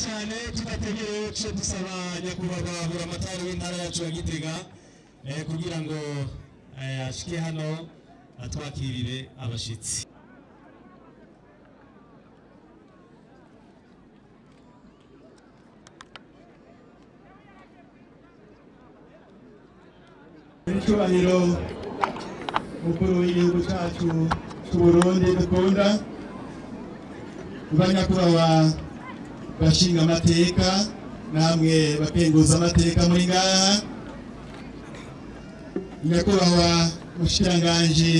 Cyane tudategereje cyo dusaba nyakubahwa buramatari w'intara yacu ya Gitega kugira ngo ashike hano atwakirire abashitsi. Icyubahiro mukuru w'igihugu cyacu cy'u Burundi dukunda, banyakubahwa bashinga amateka namwe bakenguza amateka muri ngaha, nyakubahwa mushikiranganji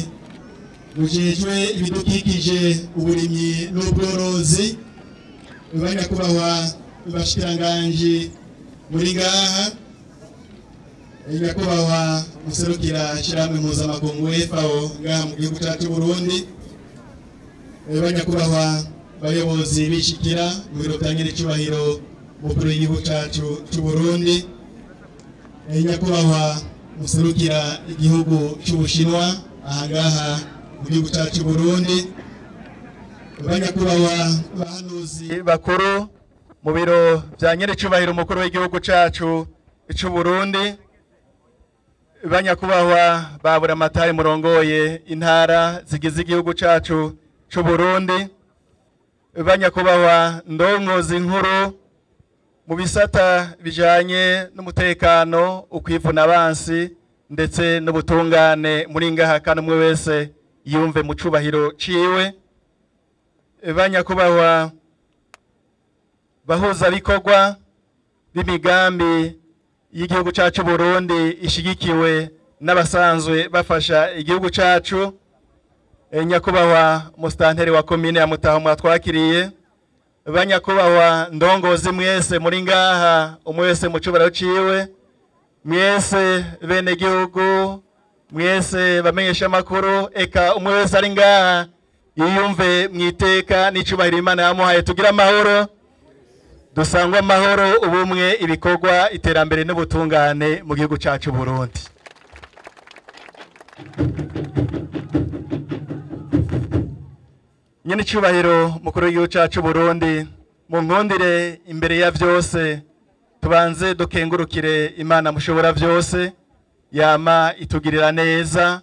mujejwe ibidukikije uburimyi n'ubworozi, banyakubahwa bashikiranganji muri ngaha, nyakubahwa muserukira ishyirahamwe mpuzamakungu FAO ngaha mu gihugu cyacu Burundi, banyakubahwa bayobozi bishikira mu biro bya nyir'icyubahiro mukuru w'igihugu cyacu cy'u Burundi, nyakubahwa muserukira igihugu cy'Ubushinwa aha ngaha mu gihugu cyacu Burundi, banyakubahwa bahanuzi bakuru mu biro bya nyir'icyubahiro mukuru w'igihugu cyacu cy'u Burundi, banyakubahwa babura amatari murongoye intara zigize igihugu cyacu cy'u Burundi, banyakubahwa ndongozi nkuru mu bisata bijanye n'umutekano, ukwivuna abansi ndetse n'ubutungane muri ngaha, kandi umwe wese yumve mu cubahiro ciwe, banyakubahwa bahuza bikorwa b'imigambi y'igihugu cyacu Burundi ishigikiwe n'abasanzwe bafasha igihugu cyacu, nyakubahwa mustanteri wa komine ya Mutaho mwatwakiriye, banyakubahwa ndongozi mwese muri ngaha, umwe wese mu cubahiro ciwe, mwese bene gihugu, mwese bamenyesha amakuru, eka umwe wese ari ngaha yiyumve mwiteka n'icubahiro Imana yamuhaye. Tugira amahoro, dusangwa amahoro, ubumwe, ibikorwa, iterambere n'ubutungane mu gihugu cyacu Burundi. Nyene icubahiro mukuru w'igihugu cyacu Burundi, mu nkundire imbere ya vyose tubanze dukengurukire Imana mushobora vyose yama itugirira neza.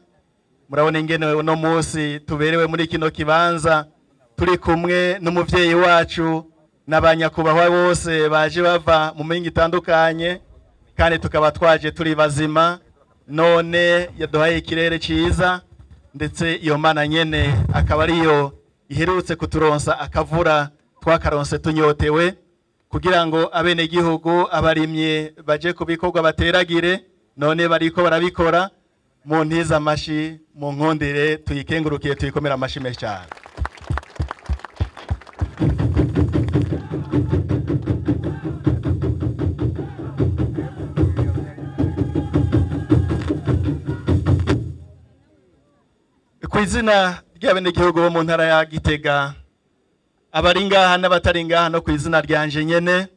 Murabona ingene uno munsi tuberewe muri kino kibanza turi kumwe n'umuvyeyi wacu n'abanyakubahwa bose baje bava mu mingi itandukanye, kandi tukaba twaje turi bazima. None yaduhaye ikirere ciza, ndetse iyo Mana nyene akaba ariyo iherutse kuturonsa akavura twakaronse tunyotewe, kugira ngo abene gihugu abarimye baje kubikorwa bateragire. None bariko barabikora. Mu ntiza amashi, mu nkundire tuyikengurukiye, tuyikomera amashi menshi cyane. Ku izina ry'abenegihugu bo mu ntara ya Gitega, abari ngaha n'abatari ngaha, no ku izina ryanje nyene,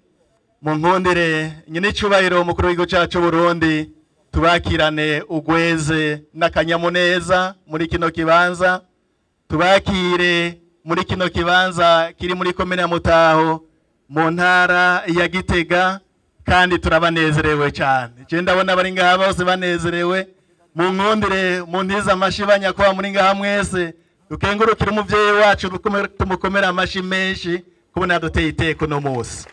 mu nkundire nyene icubahiro mukuru w'igihugu cyacu Burundi, tubakirane ugweze n'akanyamuneza muri kino kibanza, tubakire muri kino kibanza kiri muri komine ya Mutaho mu ntara ya Gitega, kandi turabanezerewe cyane. Je ndabona abari ngaha bose banezerewe. Mu nkundire, mu ntiza amashi banyakubahwa muri ngaha mwese, dukengurukire umuvyeyi wacu, tumukomera amashi menshi kubona yaduteye iteka uno munsi.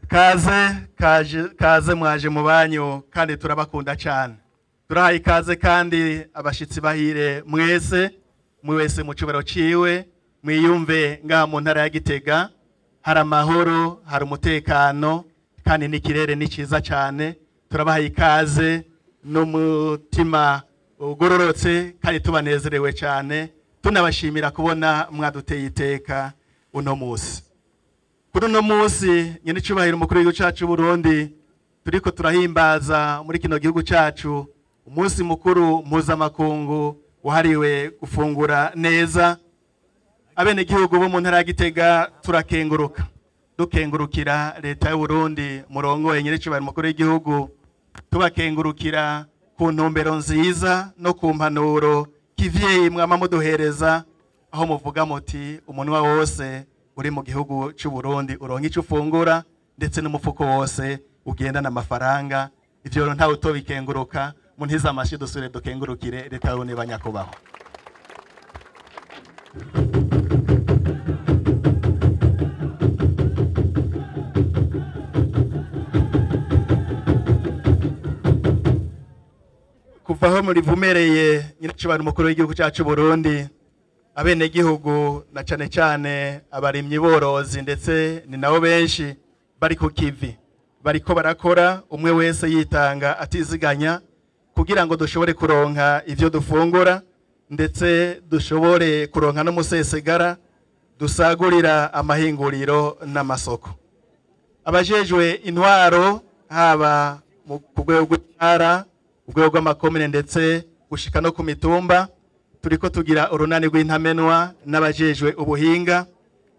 Kaze, kaje, kaze mwaje mu banyu, kandi turabakunda cyane. Turahaye ikaze kandi abashitsi bahire mwese, mwese mu cubahiro ciwe, mwiyumve ngaha mu ntara ya Gitega hari amahoro, hari umutekano, kandi n'ikirere ni ciza cyane. Turabahaye ikaze n'umutima ugororotse, kandi tubanezerewe cyane, tunabashimira kubona mwaduteye iteka uno munsi. Kuri uno munsi nyene icubahiro umukuru w'igihugu cyacu Burundi, turiko turahimbaza muri kino gihugu cyacu umunsi mukuru mpuzamakungu wahariwe gufungura neza. Abene gihugu bo mu ntara ya Gitega turakenguruka, dukengurukira leta y'u Burundi murongoye nyene icubahiro umukuru w'igihugu, tubakengurukira ku ntumbero nziza no ku mpanuro Kivyeyi mwama muduhereza aho muvuga muti umunwa wose uri mu gihugu cy'u Burundi uronka ico ufungura ndetse n'umufuko wose ugendana amafaranga. Ivyo ntawe utobikenguruka. Muntize amashi dusure dukengurukire leta y'Uburundi banyakubaho. Kuva aho murivumereye nyiracubahiro umukuru w'igihugu cyacu Burundi, abenegihugu na cane cane abarimyi borozi ndetse ni nabo benshi bari ku kivi, bariko barakora umwe wese yitanga atiziganya kugira ngo dushobore kuronka ivyo dufungura ndetse dushobore kuronka n'umusesegara dusagurira amahinguriro n'amasoko. Abajejwe intwaro haba ku rwego rw'intara, urwego rw'amakomine ndetse gushika no ku mitumba, turiko tugira urunani rw'intamenwa n'abajejwe ubuhinga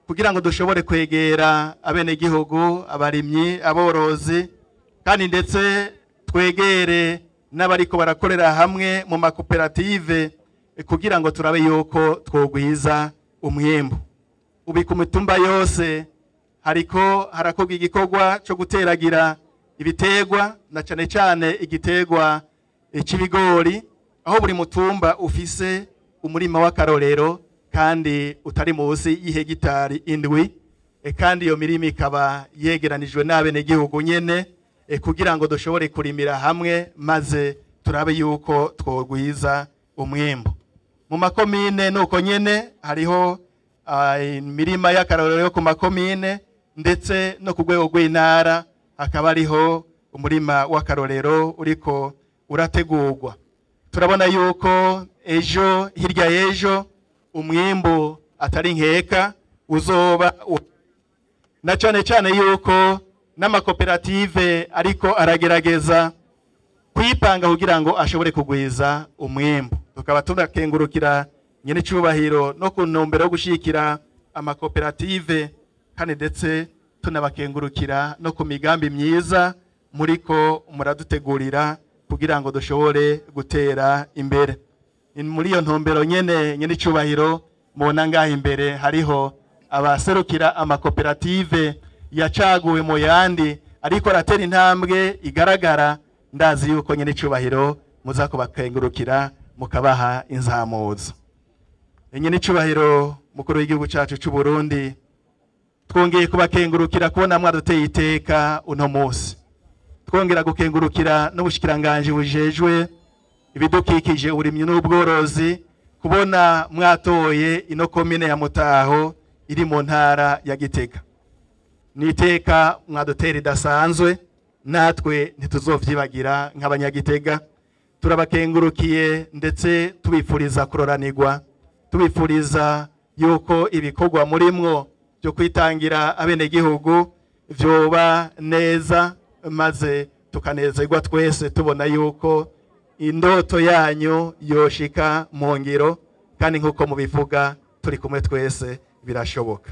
kugira ngo dushobore kwegera abenegihugu, abarimyi, aborozi, kandi ndetse twegere n'abariko barakorera hamwe mu makoperative kugira ngo turabe yuko twogwiza umwimbu. Ubi ku mitumba yose hariko harakorwa igikorwa co guteragira ibitegwa na cane cane igitegwa c'ibigori, aho buri mutumba ufise umurima w'akarorero kandi utari munsi y'ihegitari 7, kandi iyo mirima ikaba yegeranijwe n'abenegihugu nyene kugira ngo dushobore kurimira hamwe maze turabe yuko twogwiza umwimbu. Mu makomine nuko nyene hariho imirima y'akarorero yo ku makomine ndetse no ku rwego rw'intara hakaba hariho umurima w'akarorero uriko urategurwa. Turabona yuko ejo hirya y'ejo umwimbu atari nkeka uzoba, na cane cane yuko n'amakoperative ariko aragerageza kwipanga kugira ngo ashobore kugwiza umwimbu. Tukaba tunakengurukira nyene cubahiro no ku ntumbero yo gushikira amakoperative, kandi ndetse tunabakengurukira no ku migambi myiza muriko muradutegurira kugira ngo dushobore gutera imbere. Muri iyo ntumbero nyene nyene cubahiro mubona ngaha imbere hariho abaserukira amakoperative yacaguwe mu yandi ariko aratera intambwe igaragara. Ndazi yuko nyene cubahiro muza kubakengurukira mukabaha inzamuzo. Nyene cubahiro mukuru w'igihugu cacu c'u Burundi, twongeye kubakengurukira kubona mwaduteye iteka uno munsi. Twongera gukengurukira n'ubushikiranganje bujejwe ibidukikije, uburimyi n'ubworozi, kubona mwatoye ino komine ya Mutaho iri mu ntara ya Gitega. Ni iteka mwadutera idasanzwe, natwe ntituzovyibagira nk'abanyagitega. Turabakengurukiye ndetse tubifuriza kuroranirwa, tubifuriza yuko ibikorwa murimwo byo kwitangira abenegihugu vyoba neza, maze tukanezerwa twese tubona yuko indoto yanyu yoshika mu ngiro, kandi nkuko mubivuga turi kumwe twese birashoboka.